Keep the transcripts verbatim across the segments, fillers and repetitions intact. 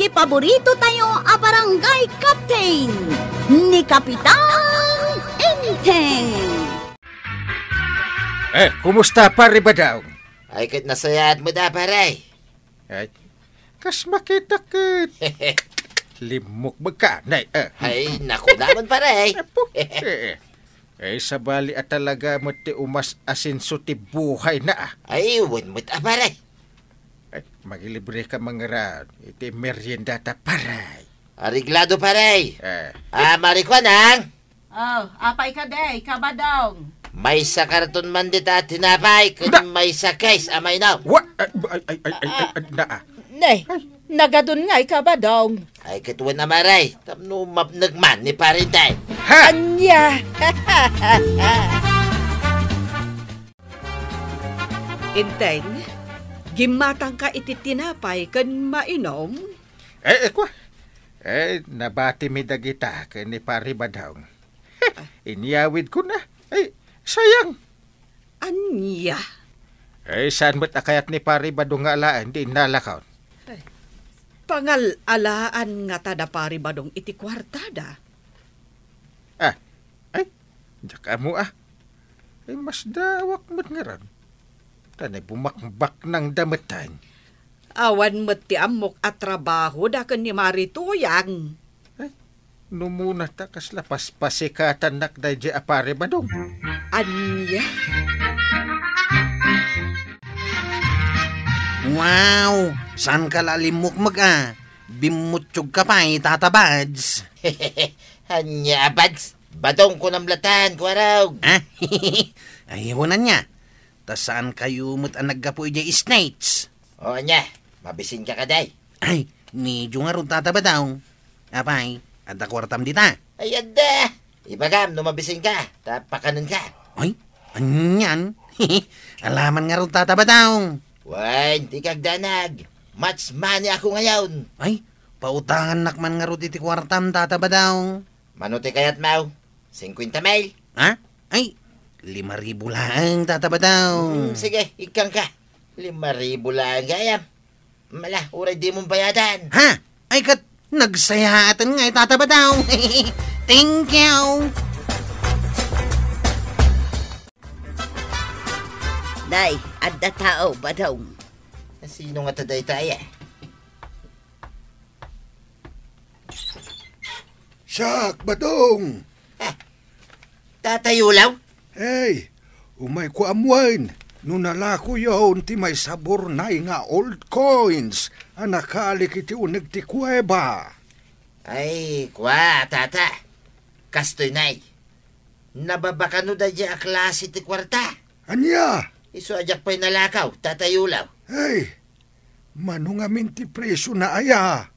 Ti paborito tayo a barangay captain, ni Kapitan Enteng. Eh, kumusta, Pare Badong? Ay, ket nasayaat met a, pare. Ay, kas makita ket limmukmeg ka, nay, eh. Ay, naku naman, pare. Apo, eh, eh. Eh, sabali a talaga met ti umas-asenso ti buhay na, ah. Ay, wen met a, pare. Ay, magilibre ka mangaran iti merienda ta, pare. Areglado, pare. Eh. Ah, Marikuanang? Oh, apay kadi, Kabadong? Maysa karton man dita tinapay ken maysa case a mainom. Wa-, ay, ay, ay, ay, ay, ay, na, ah. Ne, nagadun ngay, Kabadong. Ay, ket wen a, mare, tapno mapnek man ni Pare Enteng. Ha? Ania? Enteng, gimmatangka iti tinapay ken mainom? Eh, eh, kwa. Eh, nabatimi dagita ken ni Pare Badong. Inyawidko na. Ay, sayang. Ania? Eh, saan met a kayat ni Pare Badong nga alaen ti innalakon? Ay, pangal-alaan ngata da Pare Badong iti kuartada. Ah, ay, diak ammo, ah. Ay, masdaawak met ngarud. Ta nagbumakbaknangda metten. Awan met ti ammok a trabahoda ken ni Mari Tuyang. Ay, no muna ta kasla paspasikatannak daydiay a Pare Badong. Ania? Wow! Saanka la limmukmeg a? Bimmuttiogka pay, Tata Bads. Ania a Bads? Badong kunam latta, kuarog. Ah? Ay, wen ania. Ta saankayo met a naggapu idiay States? O, ania, mabisinka kadi? Ay, medyo ngarud, Tata Badong. Apay, adda kuartam dita? Ay, adda. Ibagam no mabisinka, ta pakanenka. Ay, anian? Alaman ngarud, Tata Badong. Wen, ti kagdanag. Much money ako ngayon. Ay, pautangannak man ngarud iti kuartam, Tata Badong. Mano ti kayatmo? Singkuenta mil? Ha? Ay, lima ribu laeng, Tata Badong. Hmm, sige, ikkanka. Lima ribu laeng gayam. Mala, uray dimon bayadan. Ha? Ay, ket nagsayaaten ngay, Tata Badong. Thank you. Nay, adda tao, Badong. Sino ngata dayta, aya? Siak, Badong. Ah, Tatay Ulaw? Hey, umayko ammoen no nalakoyon ti maysa a burnay nga old coins a nakalik iti uneg ti kuweba. Ay, kua, Tata. Kastoy, nay. Nababakano daydiay a klase ti kuarta. Ania? Isu a diak pay nalakaw, Tatay Ulaw. Hey, mano ngamin ti presiona, aya?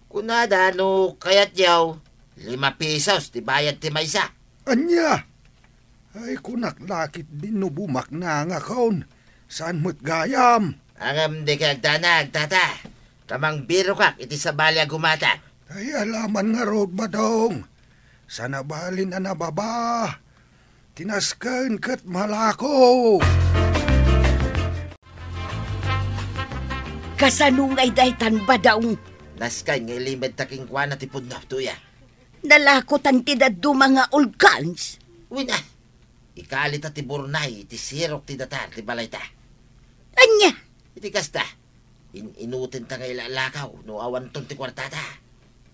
Kunada no kayatyo, lima pesos ti bayad ti maysa. Ania? Ay, kunak la ketdin no bumaknangakon. Saan met gayam? Ngem dika agdanag, Tata. Ta mangbirokak iti sabali a gumatang. Ay, alaman ngarud, Badong. Saan a balin a nababa. Ti nasken ket malako. Kasano ngay daytan, Badong? Nasken nga ilimedta kenkuana ti pudno, Tuya. Nalakotan ti dadduma nga old coins? Wen a. Ikalita ti burnay iti sirok ti datar ti balayta. Ania? Iti kasta, in-inutenta nga ilalakaw no awanton ti kuartata.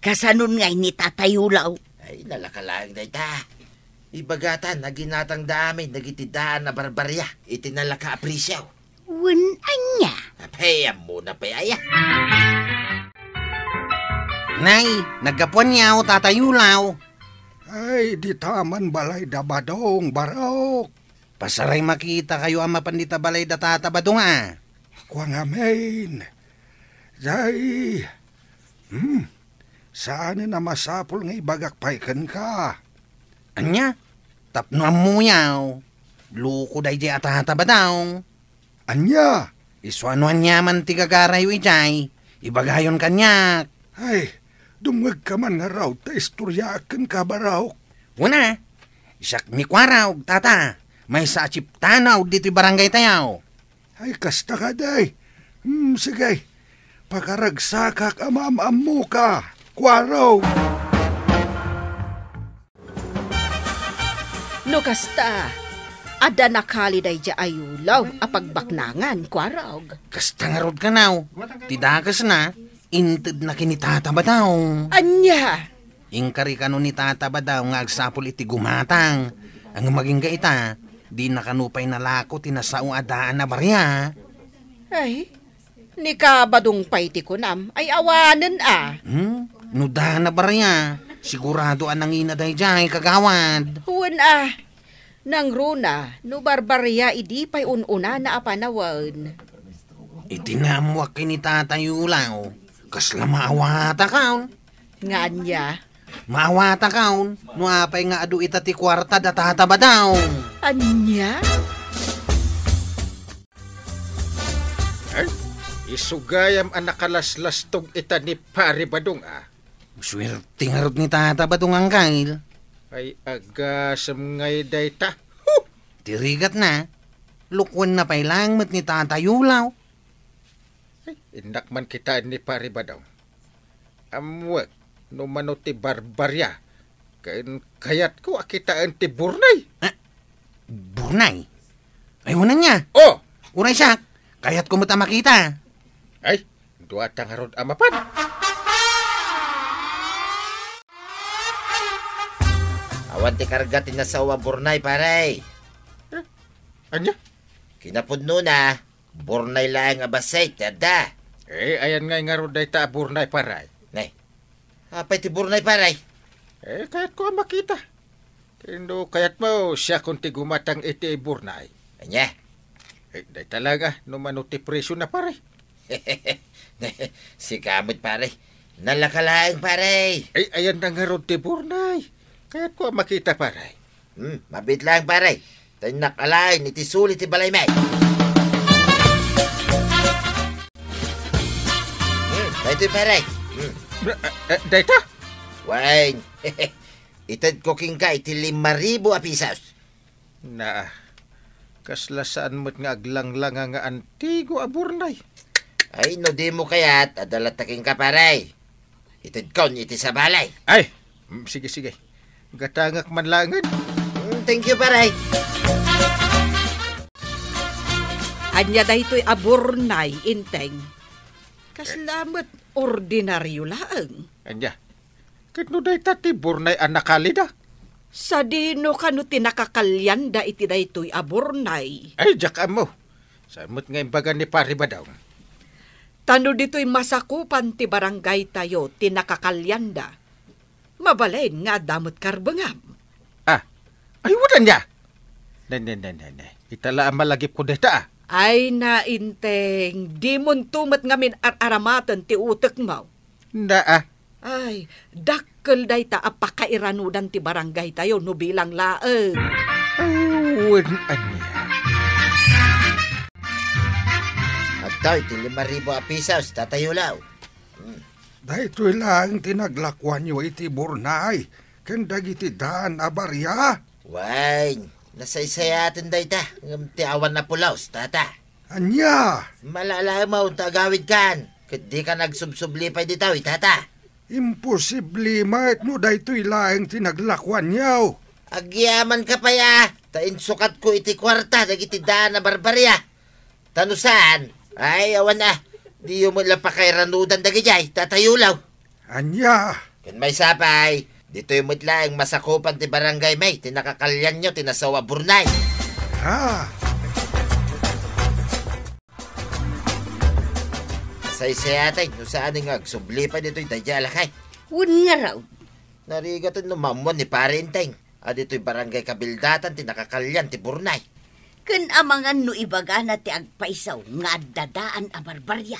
Kasanon ngay ni Tatay Ulaw? Ay, nalaka laeng dayta. Ibagatan a ginatangda amin dagiti daan a barbaria iti nalaka a presio. Wen ania? Apay, ammona pay aya. Nay, naggapuanyo, Tatay Ulaw. Ay, dita man balay da Badong, Barok. Pasaray makitakayo a mapan dita balay da Tata Badong a. Kua ngamin. Jay, hmm, saanen a masapul nga ibagak pay kenka. Ania? Tapno ammoyo, loko daydiay a Tata Badong. Ania? Isu a no ania man ti gagarayo idiay, ibagayon kaniak. Ay, dumngegka man ngarud ta istoryaak kenka, Barok. Wen a, siak ni Kuarog, Tata. Maysa a chieftainyo ditoy barangaytayo. Ay, kasta kadi. Hmm, sige. Pagaragsakak a maam-ammoka, Kuarog. No kasta, adda nakali daydiay a yulaw a pagbaknangan, Kuarog. Kasta ngarud kanaw, ti dakesna, intedna ken ni Tata Badong. Ania? Inkari kano ni Tata Badong nga agsapul iti gumatang. Ngem agingga ita, dina kano pay nalako ti nasao a daan a baria. Ay, ni Kabadong pay ti kunam, ay awanen a. Hmm? No daan a baria, sigurado a nangina daydiay, kagawad. Wen a, nangruna, no barbaria idi pay un-unana a panawen. Iti naammoak ken ni Tata Yulaw, kasla maawatakon. Nga ania? Maawatakon, no apay nga adu ita ti kuarta da Tata Badong. Ania? Ay, isu gayam a nakalaslastog ita ni Pari Badong, a. Suerte ngarud ni Tata Badong, Angkel. Ay, agasem ngay dayta. Huh! Ti rigatna, lukuenna pay laeng met ni Tata Yulaw. Ay, innak man kitaen ni Pari Badong. Ammoek no mano ti barbaria, ken kayatko a kitaen ti burnay. Ah, burnay? Ay, unay nia. Oh! Uray siak, kayatko met a makita. Ay, dua ta ngarud a mapan. Awan ti karga ti nasao a burnay, pare. Eh, ania? Kinapudnona, burnay laeng a bassit ti adda. Eh, ayan ngay ngarud dayta a burnay, pare. Ne. Apay ti burnay, pare? Eh, kayatko a makita. Ken no kayatmo, siakon ti gumatang iti burnay. Ania? Eh, dayta laeng a, no mano ti presyo na, pare. Sika met, pare. Nalaka laeng, pare. Eh, ayan na ngarud ti burnay. Kayatko a makita, pare. Hmm, mabiit laeng, pare. Ta innak alaen iti suli ti balaymi. Hmm, daytoy, pare. Hmm. Eh, eh, dayta? Wen, itedko kenka iti lima ribu a pisos. Naa, kasla saan met nga aglanglanga nga antigo a burnay. Ay, no dimo kayat, adda latta kenka, pare. Itedkon iti sabali. Ay, mm, sige, sige. Gatangak man laengen. Mm, thank you, pare. Ania daytoy a burnay, Inteng? Kasla met ordinario laeng. Ania? Ket no dayta ti burnay a nakalida? Sadino kano ti nakakalianda iti daytoy a burnay? Ay, diak ammo. Saan met nga imbaga ni Pari Badong? Ta no ditoy masakupan ti barangaytayo ti nakakalianda, mabalin nga adda met karbengam. Ah, ay, wen ania? Ne, ne, ne, ne, ne. Ita la a malagipko dayta, ah. Ay, nainteng, dimonto met ngamin ar-aramaten ti utekmo. Naa. Ay, dakkel dayta a pakairanudan ti barangaytayo no bilang laeng. Ay, wen ania. Adtoy ti lima ribu a pisos, Tata Yulaw. Hmm. Daytoy laeng ti naglakuanyo iti burnay ken dagiti daan a baria? Wen, nasaysayaten dayta, ngem ti awan a pulos, Tata. Ania? Malalaemaw ta agawidkan, ket dika nagsubsubli pay ditoy, Tata. Imposible met no daytoy laeng ti naglakuanyo. Agyamanka pay a, ta insukatko iti kuarta dagiti daan a barbaria. Ta no saan, ay, awan a, diyo met la pakairanudan dagidiay, Tata Yulaw. Ania? Ken maysa pay, ditoy met laeng masakupan ti barangaymi ti nakakalianyo ti nasao a burnay. Ah. Nasaysayaten no saan nga agsubli pay ditoy daydiay a lakay. Wen ngarud. Narigaten no maammuan ni Pare Enteng a ditoy barangay Kabildatan ti nakakalian ti burnay. Ken amangan no ibagana ti agpayso nga adda daan a barbaria.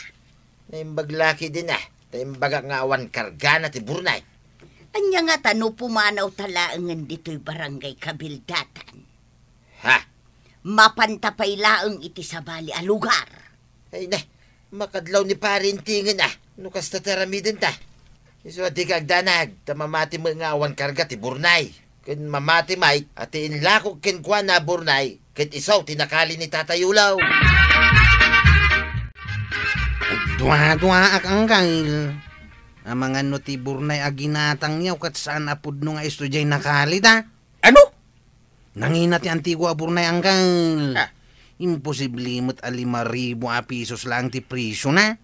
Naimbag la ketdin a, ta imbagak nga awan kargana ti burnay. Ania ngata no pumanawta laengen ditoy barangay Kabildatan? Ha? Mapanta pay laeng iti sabali a lugar. Ay na, makadlaw ni Pare Enteng a, no kasta ti aramidenta. Isu a dika agdanag, ta mamati met nga awan karga ti burnay. Ken mamati met a ti inlakok kenkuana a burnay, ket isu ti nakali ni Tata Yulaw. Duaduaak, Angkel. Amangan no ti Burnay a ginatangyo ket saan a pudno nga isu diay nakalida. Ano? Nangina ti antigo a Burnay, Angkel. Ah. Imposible met a lima ribu a pisos laeng ti presiona.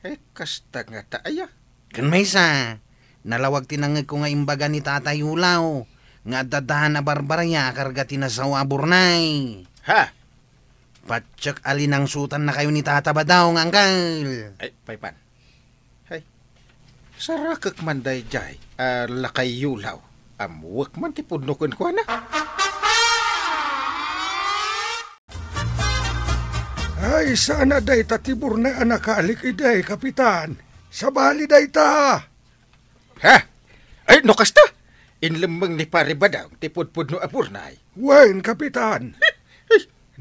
Eh, kasta ngata aya? Ken maysa, nalawag ti nangngegko nga imbaga ni Tata Yulaw nga adda daan a barbaria a karga ti nasao a Burnay. Ha? Patiek a linangsutan nakayo ni Tata Badong, Angkel. Ay, paypan. Hay. Sarakek man daydiay a lakay Yulaw. Ammoek man ti pudno kenkuana. Ay, saan a dayta ti Burnay a nakalik idi, Kapitan. Sabali dayta. Ha? Ay, no kasta, inlemmeng ni Pare Badong ti pudpudno a Burnay. Wen, Kapitan.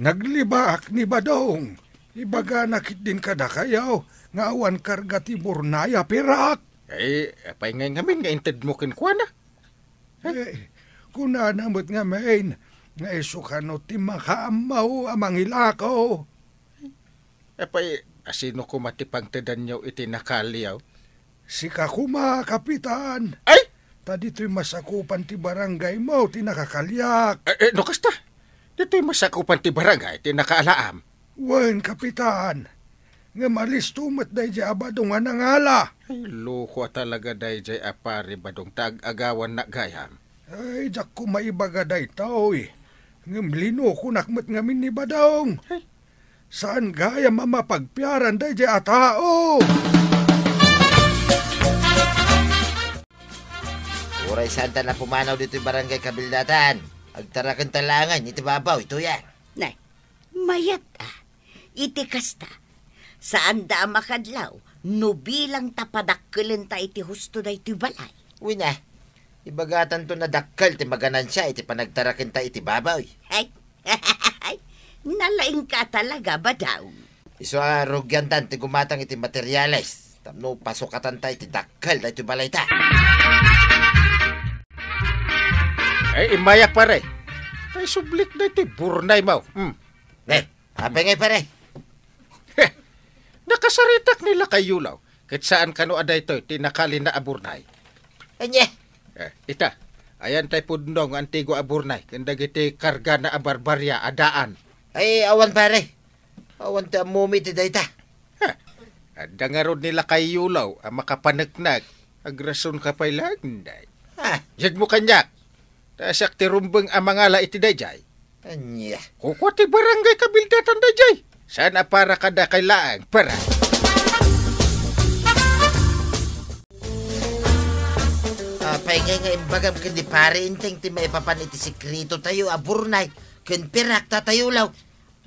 Naglibaak ni Badong. Ibagana ketdin kadakayo nga awan karga ti Burnay a pirak. Ay, apay ngay ngamin nga intedmo kenkuana? Eh, kunana met ngamin nga isu kano ti makaammo a mangilako. Apay, asino koma ti pangtedanyo iti nakaliaw? Sika koma, Kapitan. Ay! Ta ditoy masakupan ti barangaymo ti nakakaliak. Eh, eh, no kasta, ditoy masakupan ti barangay ti nakaalaam. Wen, Kapitan. Ngem alisto met daydiay a Badong a nangala. Ay, loko a talaga daydiay a Pare Badong ta ag-agawanna gayam. Ay, diak koma ibaga daytoy. Ngem linokonak met ngamin ni Badong. Ay. Saan gayam a mapagpiaran daydiay a tao? Uray saanta a pumanaw ditoy barangay kabildatan, agtarakenta laengen iti babaw, itoy a. Nay, mayat a. Iti kasta, saanda a makadlaw no bilang ta padakkelenta iti husto daytoy balay. Wen a, ibagatanto a dakkel ti maganansia iti panagtarakenta iti babaw. Ay, nalaingka talaga, Badong. Isu a rugiantan ti gumatang iti materiales tapno pasukatanta iti dakkel daytoy balayta. Ay, immayak, pare. Tay sublik daytoy Burnay, maw. Hmm. Eh, apay ngay, pare? Heh, nakasaritak ni lakay Yulaw, ket saan kano a daytoy ti nakalina a Burnay. Ania? Eh, ita, ayan tay pudno nga antigo a Burnay ken dagiti kargana a barbaria a daan. Ay, awan, pare. Awan ti ammomi iti dayta. Ha, adda ngarud ni lakay Yulaw a makapaneknek. Agrasonka pay laeng, day. Ha? Yegmo kaniak. Ta siak ti rumbeng a mangala iti daydiay. Ania? Kukua ti barangay kabildatan daydiay. Saan a para kadakay laeng, para. Apay ngay nga imbagam ken ni Pare Enteng ti maipapan iti sekreto tayo a Burnay ken pirak, Tata Yulaw?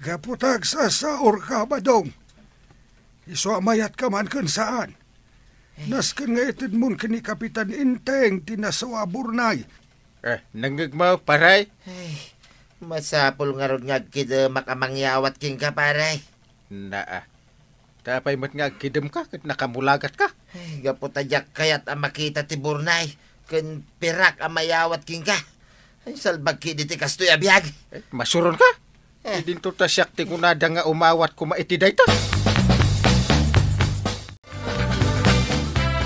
Gapu ta agsasaurka, Badong. Isu a mayatka man ken saan. Nasken nga itedmon ken ni Kapitan Enteng ti nasao a Burnay. Eh, nangngegmo, pare? Ay, masapul ngarud nga agkidemak a mangyawat kenka, pare. Naa. Ta apay met nga agkidemka ket nakamulagatka? Ay, gapu ta diak kayat a makita ti Burnay ken pirak a mayawat kenka. Ay, salbag ketdi ti kastoy a biag. Eh, masuronka? Eh. Idinto ta siak ti kunada nga umawat koma iti dayta.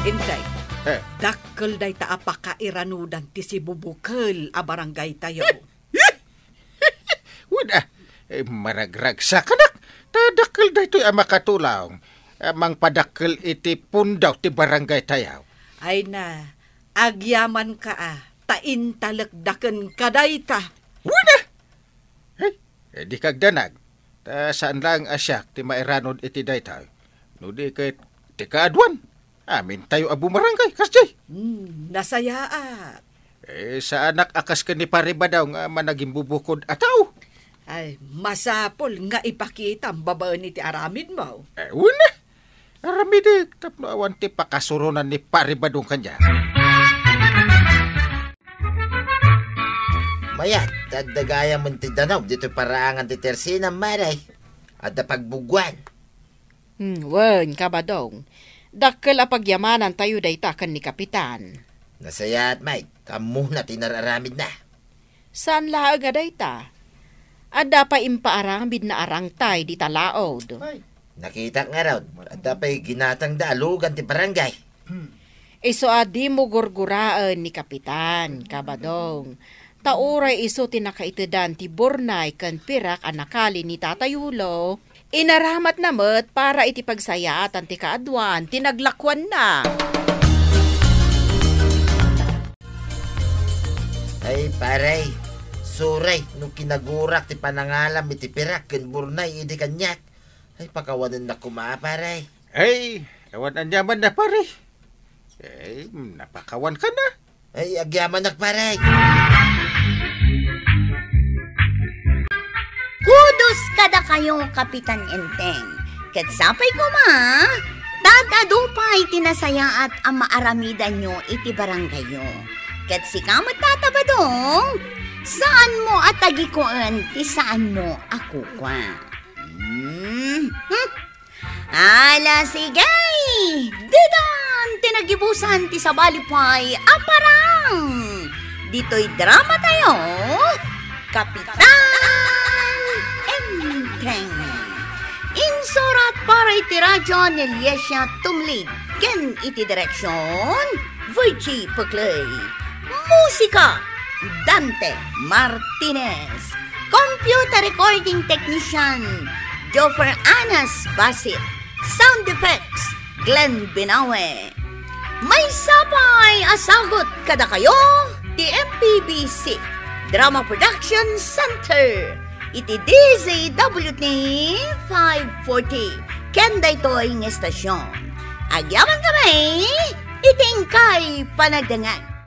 Enteng, eh, dakkel dayta a pakairanudan ti sibubukel a barangaytayo. Wen a, eh, maragragsakanak. Ta dakkel daytoy a makatulong a mangpadakkel iti pundaw ti barangaytayo. Ay na, agyamanka a, ta intalekda kenka dayta. Wen a! Ay, eh, di kagdanag. Ta saan laeng a siak ti mairanud iti dayta. No di ket ti kaaduan. Amintayo a bumarangay, kasdiay. Hmm, nasayaat. Eh, saanak a kas ken ni Pare Badaw nga managimbubukod a tao. Ay, masapul nga ipakitam babaen iti aramidmo. Eh, wen a. Aramidek tapno awan ti pakasuronan ni Pare Badong kaniak. Mayat, adda gayam ti danum ditoy paraangan ti tersina, Mare. Adda pagbuguan. Hmm, wen, Kabadong. Dakkel a pagyamanantayo dayta ken ni Kapitan. Nasayaat, Mike. Ammona ti nararamidna. Saan laeng a dayta. Adda pay impaaramidna a rangtay dita laud. Ay, Nakitak ngarud, adda pay ginatangda a lugan ti barangay. Isu a dimo gurguraen ni Kapitan, Kabadong. Ta uray isu ti nakaitedan ti burnay ken pirak a nakali ni Tata Yulo, inaramatna met para iti pagsayaatan ti kaaduan ti naglakuanna. Ay, pare, sorry no kinagurak ti panangalam iti pirak ken burnay idi kaniak. Ay, pakawanennak koma, pare. Ay, awan aniamanna, pare. Ay, napakawanka na. Ay, agyamanak, pare. Kudos kadakayo, Kapitan Enteng. Ket sapay koma, ta adu pay ti nasayaat a maaramidanyo iti barangayyo. Ket sika met, Tata Badong, saanmo a tagikuen ti saanmo a kukua. Hmm? Hmm? Ala, sige! Ditan ti nagibusan ti sabali pay a parang! Ditoy drama tayo, Kapitan Enteng. Insurat para iti radyo ni Liesia Tumlid ken iti direksyon, Virgie Puclay. Musika, Dante Martinez. Computer recording technician, Joffer Anas Basit. Sound effects, Glenn Binawe. Maysa pay a sagut kadakayo ti M P B C Drama Production Center iti D Z W T five forty ken daytoy nga estasyon. Agyaman kami iti inkay panagdengngeg.